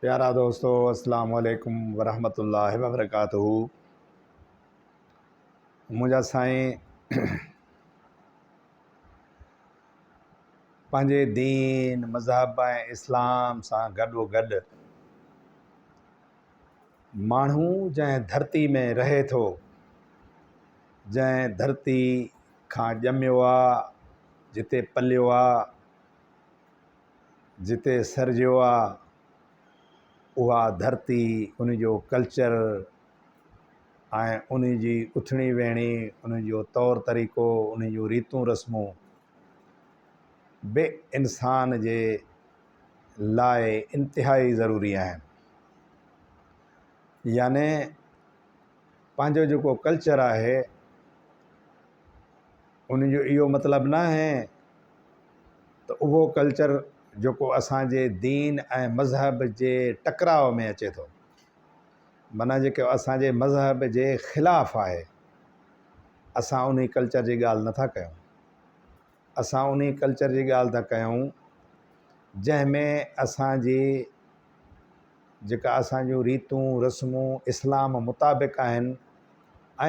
پيارا دوستو اسلام عليڪم ورحمة الله وبرڪاته منهنجا سائين پنهنجي دين مذهب ۽ اسلام سان گڏو گڏ ماڻهو جنهن ڌرتي ۾ رهي ٿو جنهن ڌرتي کان ڄميو آ جتي پليو آ جتي سرجيو آ اها ڌرتي ان جو ڪلچر ۽ ان جي اٿڻي ويهڻي ان جو طور طريقو ان جون ريتون رسمون به انسان جي لاء انتهائي ضروري آهن يعني پنهنجو جيڪو ڪلچر آهي ان جو اهو مطلب ناهي ته اهو ڪلچر جيڪو اسان جي دين ۽ مذهب جي ٽڪراء ۾ اچي ٿو معنيٰ جيڪو اسان جي مذهب جي خلاف آهي اسان انهي ڪلچر جي ڳالهه نٿا ڪيون اسان انهي ڪلچر جي ڳالهه ٿا ڪيون جنهن ۾ اسان جي جيڪا اسان جون ريتون رسمون اسلام مطابق آهن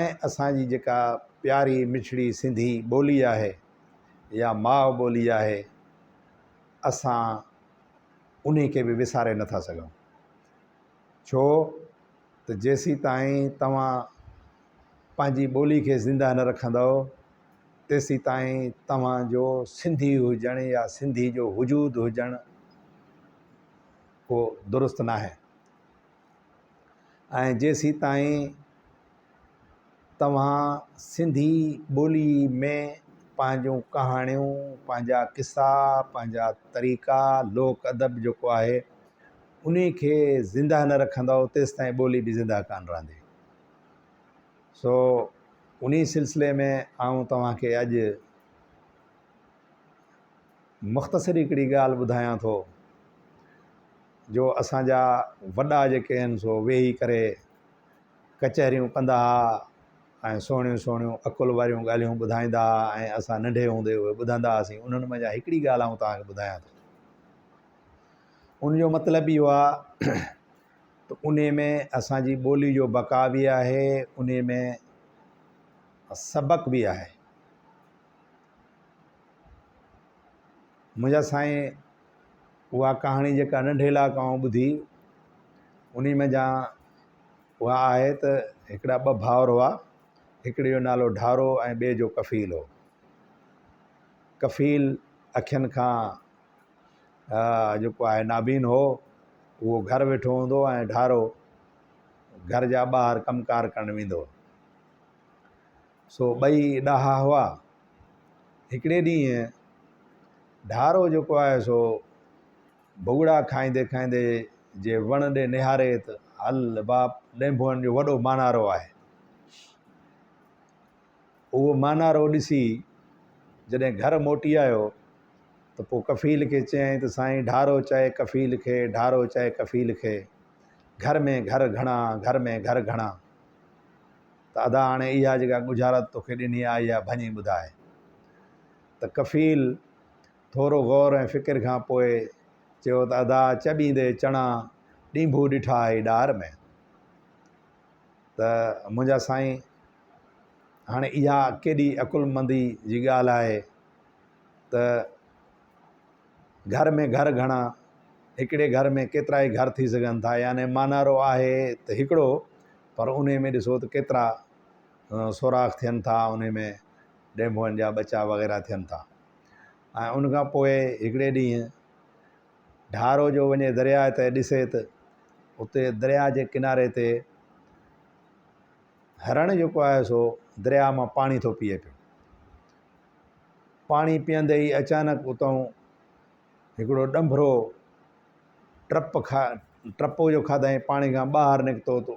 ۽ اسان جي جيڪا پياري مٺڙي سنڌي ٻولي آهي يا ماء ٻولي آهي اسان انهي کي به وساري نٿا سگهون ڇو ته جيسيتائين توهان پنهنجي ٻولي کي زنده نه رکندؤ تيسيتائين توهان جو سنڌي هجڻ يا سنڌي جو وجود هجڻ ڪو درست ناهي ۽ جيسيتائين توهان سنڌي ٻولي ۾ پنهنجون ڪهاڻيون، پنهنجا قصا، پنهنجا طريقا، لوڪ ادب جيڪو آهي انهي کي زنده نه رکندؤ تيستائين ٻولي به زنده ڪانه رهندي. سو انهي سلسلي ۾ آئون توهان کي اڄ مختصر هڪڙي ڳالهه ٻڌايان ٿو جو اسان جا وڏا جيڪي آهن سو ويهي ڪري ڪچهريون ڪندا ها ۽ سهڻيون سهڻيون عقل واريون ڳالهيون ٻڌائيندا ها ۽ اسان ننڍي هوندي اهي ٻڌندا هئاسين انهن منجهان هڪڙي ڳالهه آئون توهان کي ٻڌايان ٿو ان جو مطلب اهو آهي ته انهي ۾ اسان جي ٻولي جو بقا به آهي انهي ۾ سبق به آهي منهنجا سائين اها ڪهاڻي جيڪا ننڍي لاء آئون ٻڌي انهي منجهان اها آهي ته هڪڙا ٻه ڀائر هئا، هڪڙي جو نالو ڍارو ۽ ٻئي جو ڪفيل هو. ڪفيل اکين کان جيڪو آهي نابين هو، اهو گهر ويٺو هوندو هو ۽ ڍارو گهر جا ٻاهر ڪم ڪار ڪرڻ ويندو هو. سو ٻئي ڏاها هئا. هڪڙي ڏينهن ڍارو جيڪو آهي سو ڀڳڙا کائيندي کائيندي جي وڻ ڏي نهاري ته هل باپ ڏينڀوئن جو وڏو مانارو آهي. اهو مانارو ڏسي جڏهن گهر موٽي آيو ته پوء ڪفيل کي چيائين ته سائين ڍارو چئي ڪفيل کي، ڍارو چئي ڪفيل کي، گهر ۾ گهر گهڻا، گهر ۾ گهر گهڻا. ته ادا هاڻي اها جيڪا ڳجهارت توکي ڏني آهي اها ڀڃي ٻڌاء. ته ڪفيل ٿورو غور ۽ فڪر کان پوء چيو ته ادا چٻيندي چڻا ڏينڀو ڏٺا هئي ڏار ۾. ته منهنجا سائين هاڻي اها ڪيڏي عقلمندي جي ڳالهه آهي ته گهر ۾ گهر گهڻا، هڪڙي گهر ۾ ڪيترائي گهر ٿي سگهن ٿا يعني مانارو آهي ته هڪڙو پر انهي ۾ ڏسو ته ڪيترا سوراخ ٿين ٿا انهي ۾ ڏينڀوئن جا ٻچا وغيره ٿين ٿا. ۽ ان کان پوء هڪڙي ڏينهن ڍارو جو وڃي درياء تي ڏسي ته اتي درياء جي ڪناري تي هرڻ جيڪو آهي سو درياء مان پاڻي ٿو پيئي پيو. پاڻي پيئندي ئي اچانڪ اتان هڪڙو ڏنڀرو ٽپ کا ٽپو جو کاڌائين پاڻي کان ٻاهر نڪتو ته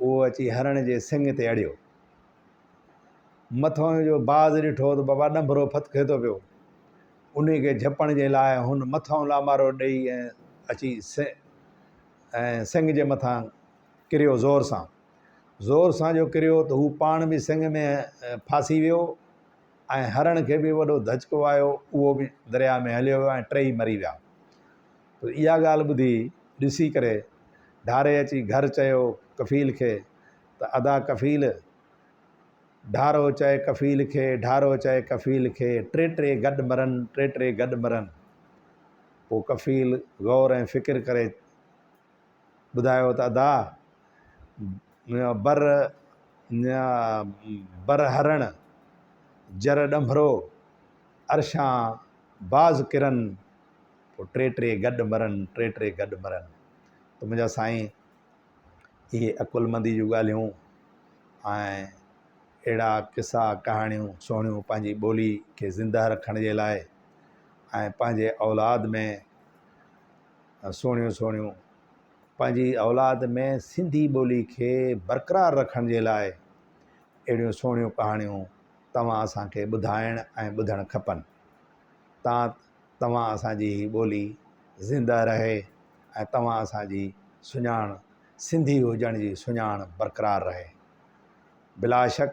اهو اچي هرڻ جي سڱ تي اڙيو. مٿئون جو باز ڏٺو ته بابا ڏنڀرو ڦٿڪي ٿو پيو. انهي کي جهپڻ جي لاء هن مٿئون لامارو ڏيئي ۽ اچي ۽ سڱ جي مٿان ڪريو زور سان. زور سان جو ڪريو ته هو پاڻ به سڱ ۾ ڦاسي ويو ۽ هرڻ کي به وڏو ڌچڪو آيو، اهو به درياء ۾ هليو ويو ۽ ٽيئي مري ويا. ته اها ڳالهه ٻڌي ڏسي ڪري ڍاري اچي گهر چيو ڪفيل کي ته ادا ڪفيل! ڍارو چئي ڪفيل کي، ڍارو چئي ڪفيل کي، ٽي ٽي گڏ مرن، ٽي ٽي گڏ مرن. پوء ڪفيل غور ۽ فڪر ڪري ٻڌايو ته ادا! بر بر هرڻ، جر ڏنڀرو، عرشان باز ڪرن، پوء ٽي ٽي گڏ مرن، ٽي ٽي گڏ مرن. ته منهنجا سائين اهي عقلمندي جون ڳالهيون ۽ اهڙا قصا ڪهاڻيون سهڻيون پنهنجي ٻولي کي زنده رکڻ جي لاء ۽ پنهنجي اولاد ۾ سهڻيون سهڻيون پنهنجي اولاد ۾ سنڌي ٻولي کي برقرار رکڻ جي لاء اهڙيون سهڻيون ڪهاڻيون توهان اسان کي ٻڌائڻ ۽ ٻڌڻ کپن تان توهان اسان جي هي ٻولي زنده رهي ۽ توهان اسان جي سڃاڻ سنڌي هجڻ جي سڃاڻ برقرار رهي. بلاشڪ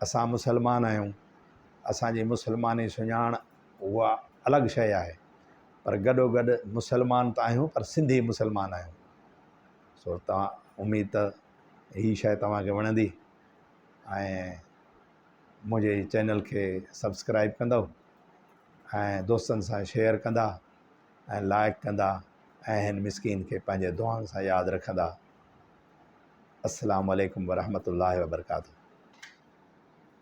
اسان مسلمان آهيون، اسان جي مسلماني سڃاڻ اها الڳ شيء آهي پر گڏوگڏ مسلمان ته آهيون پر سنڌي مسلمان آهيون. سو توهان اميد ته هي شيء توهان کي وڻندي ۽ منهنجي چينل کي سبسڪرائب ڪندؤ ۽ دوستن سان شيئر ڪندا ۽ لائڪ ڪندا ۽ هن مسڪين کي پنهنجي دعائن سان ياد رکندا. السلام عليڪم ورحمة الله وبرڪاته.